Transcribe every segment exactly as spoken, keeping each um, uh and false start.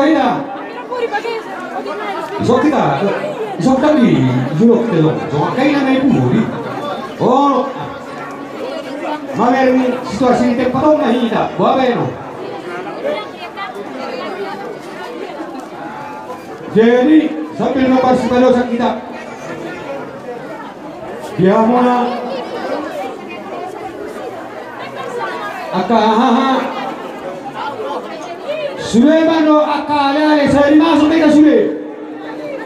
Ida. Isok hita, isok tadi, julok hita dong. Songon angka ina na i pudi. Oh. Mamereng situasi ni tempat on na hita. Boa baen on. Jadi, sambil mamarsipalosa hita. Di hamuna angka hahaha. Sude ma do angka aleale, sai dimasuk hita sude.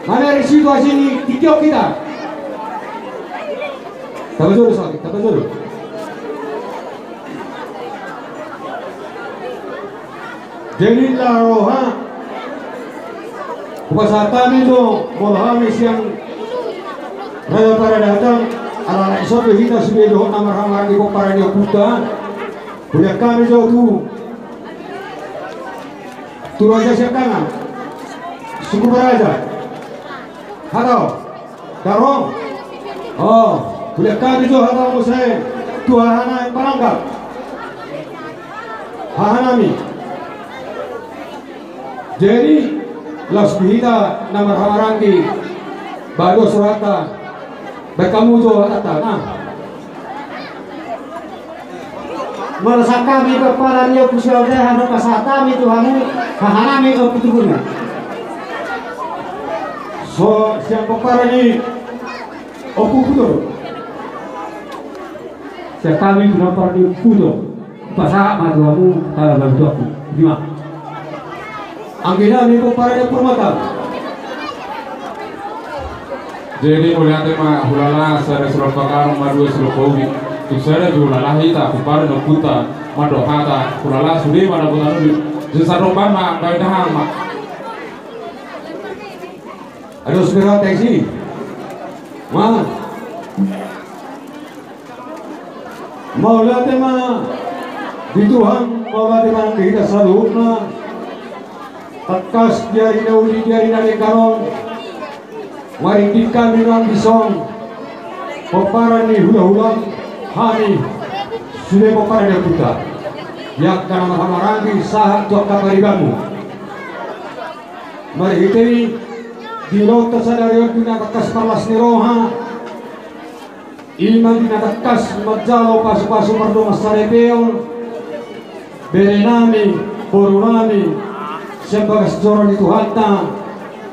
Mamereng situasi ni tingki on hita. Tapajolo, sakit, tapajolo. Jadi na roha, hupasahat hami do molo hami sian raja paradaton, ala na ison do hita sude dohot na marhahamaranggi pomparan ni ompunta. Hulean hami do tu, tu raja siangkangan, suku baraja. Hata on. Daro. Oh, hulean hami do hata on muse tu haha nami parangkat. Haha nami. Jadi, laos di hita na marhahamaranggi, baen do rohanta. Baen hamu do hatanta, nah. Molo sian hami pomparan ni Ompu Siombea, hupasahat hami tu hamu haha nami Ompu Tubuna. So, sian pomparan ni Ompu Putur. Sian hami pomparan ni Ompu Putur. Hupasahat ma tu hamu, haha nami Ompu Putur. Ima. Anggi nami pomparan ni Ompu Mata. Jadi mauliate ma, hulala sada surat pakarung, madua surat paubi. Tung sada pe hulala hita, pomparan ni ompunta, mandok hata, hulala sude ma dapotan ubi. Jadi sadok baen ma, baen dahahang ma. Ados berate si. Ma. Mauliate ma di Tuhan, mauliate ma di hita saluhutna. Tangkas di ari na uli, di ari na denggan on, marinding hami nang dison pomparan ni hulahulam, hami sude pomparan ni ompunta. Di angka na marhahamaranggi sahat tu angka paribanmu. Marhite i, di ulaonta sadari on di na tangkas marlas ni roha, ima di na tangkas manjalo pasupasu pardongan saripeon, bere nami, boru nami, sian bagas joro ni Tuhanta,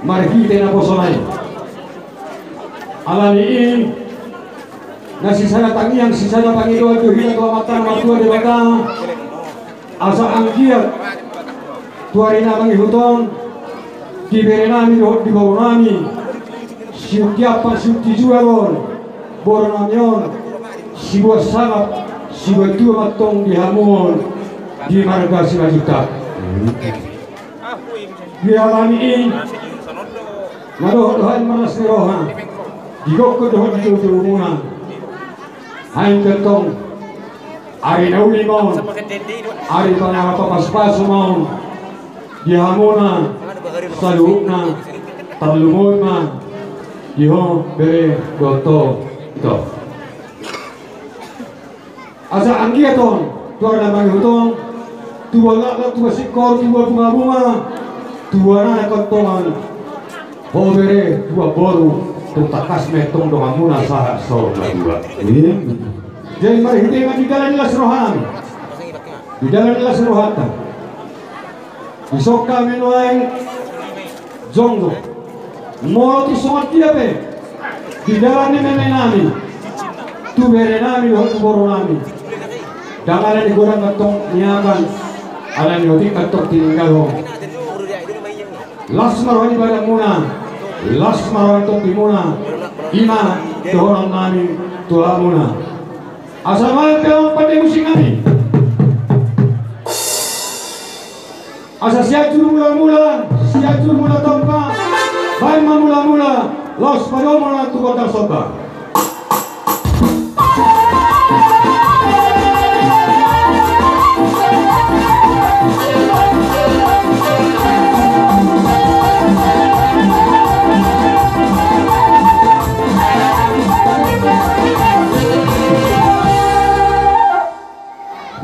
marhite naposona i. Ala ni i, na sisada tangiang, sisada pangidoan do hita tu Amanta na martua Debata, asa anggiat tu ari na mangihut on, di bere nami dohot di boru nami, siunti ampang siunti jual on, boru nami on, sibuat sangap, sibuat tua ma antong di hamu on, di marga Simanjuntak. Di ala ni i, na dohot do hami marlas ni roha, di gokhon dohot di togutogu muna. Hape antong, ari na uli ma on, ari pangalaho pasupasu ma on, di hamuna saluhutna, tarlumobi ma di ho bere dohot ho ito. Asa anggiat on, tu ari na mangihut on, tubuan laklak, tubuan singkor, tubuan bungabunga, tubuan anak antong, ho bere, tubuan boru, tung tangkas ma antong donganmuna sahat saur matua. Jadi marhite ma di dalan ni las roha nami, di dalan ni las rohanta. Dison hami nuaeng jongjong. Molo tung songon dia pe di dalan ni meme nami, tu bere nami dohot tu boru nami, ndang ala ni godang antong niakan, ala ni otik antong tininggalhon. Las ma roha ni badanmuna, las ma roha ni tombimuna, ima dohonon nami tu hamuna. Asa baen pe amang pande musik nami. Asa sian julu mulamula, sian julu mula tompa, baen ma mulamula, laos padomu ma tu gondang somba.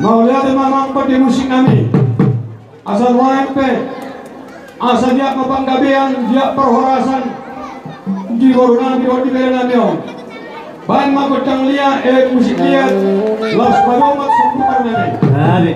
Mauliate ma amang pande musik nami. Asa nuaeng pe Asa diat ma panggabean, diat parhorasan di boru nami dohot di bere nami on. Baen ma gondang liat, eh, musik liat, laos padomat songon boru nami. Gabe.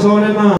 Sore ma